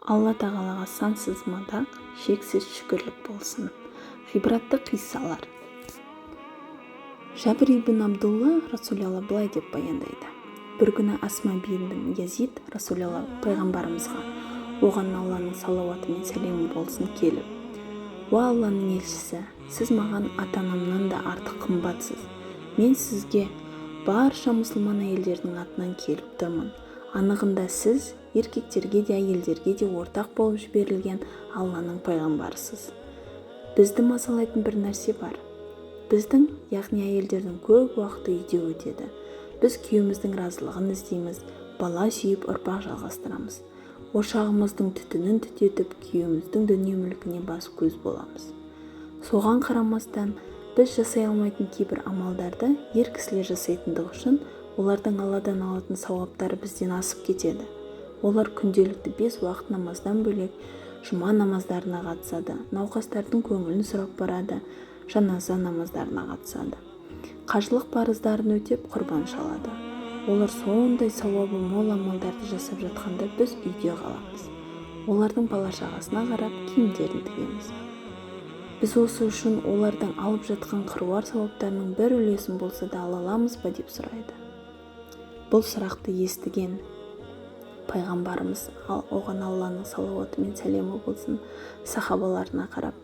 Алла Тағалаға сансыз мадақ, шексіз шүкірлік болсын. Ғибратты қиссалар. Жәбір ибн Абдулла Расулалла былай деп баяндайды: бір күні Асма бин Язид Расулалла пайғамбарымызға, оған Алланың салауаты мен сәлемі болсын, келіп: «Уа Алланың елшісі, сіз маған ата-анамнан да артық қымбатсыз. Мен сізге барша мұсылман әйелдердің атынан келіп тұрмын. Анығында, сіз еркектерге де, әйелдерге де ортақ болып жіберілген Алланың пайғамбарысыз. Бізді мазалайтын бір нәрсе бар. Біздің, яғни әйелдердің, көп уақыты үйде өтеді. Біз күйеуіміздің разылығын іздейміз, бала сүйіп, ұрпақ жалғастырамыз, ошағымыздың түтінін түтетіп, күйеуіміздің дүние-мүлкіне бас-көз боламыз. Соған қарамастан, біз жасай алмайтын кейбір амалдарды ер кісілер жасайтындығы үшін олардың Алладан алатын сауаптары бізден асып кетеді. Олар күнделікті бес уақыт намаздан бөлек, жұма намаздарына қатысады, науқастардың көңілін сұрап барады, жаназа намаздарына қатысады, қажылық парыздарын өтеп, құрбан шалады. Олар сондай сауабы мол амалдарды жасап жатқанда, біз үйде қаламыз, олардың бала-шағасына қарап, киімдерін тігеміз. Біз осы үшін олардың алып жатқан қыруар сауаптарының бір үлесін болса да ала аламыз ба?» – деп сұрайды. Бұл сұрақты естіген пайғамбарымыз, оған Алланың салауаты мен сәлемі болсын, сахабаларына қарап: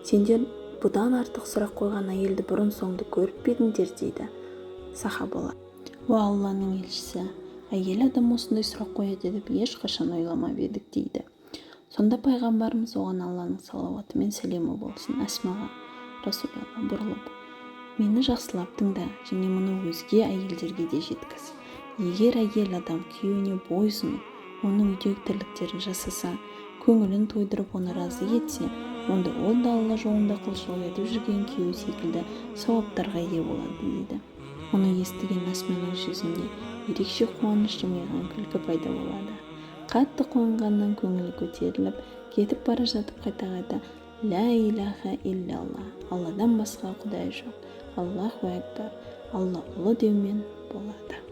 «Сендер бұдан артық сұрақ қойған әйелді бұрын-соңды көріп пе едіңдер?» – дейді. Сахабалар: «Уа Алланың елшісі, әйел адам осындай сұрақ қояды деп ешқашан ойламап едік», – дейді. Сонда пайғамбарымыз, оған Алланың салауаты мен сәлемі болсын, Әсмаға Расулалла бұрылып: «Мені жақсылап тыңда және мұны өзге әйелдерге де жеткіз. Егер әйел адам күйеуіне бойұсынып, оның үйдегі тірліктерін жасаса, көңілін тойдырып, оны разы етсе, онда ол да Алла жолында құлшылық етіп жүрген күйеуі секілді сауаптарға ие болады», – дейді. Мұны естіген Әсманың жүзінде ерекше қуаныш, жымиған күлкі пайда болады. Қатты қуанғаннан көңілі көтеріліп, кетіп бара жатып қайта-қайта: «Лә илаха иллалла, Алладан басқа құдай жоқ, Аллаху акбар, Алла ұлы», – деумен болады.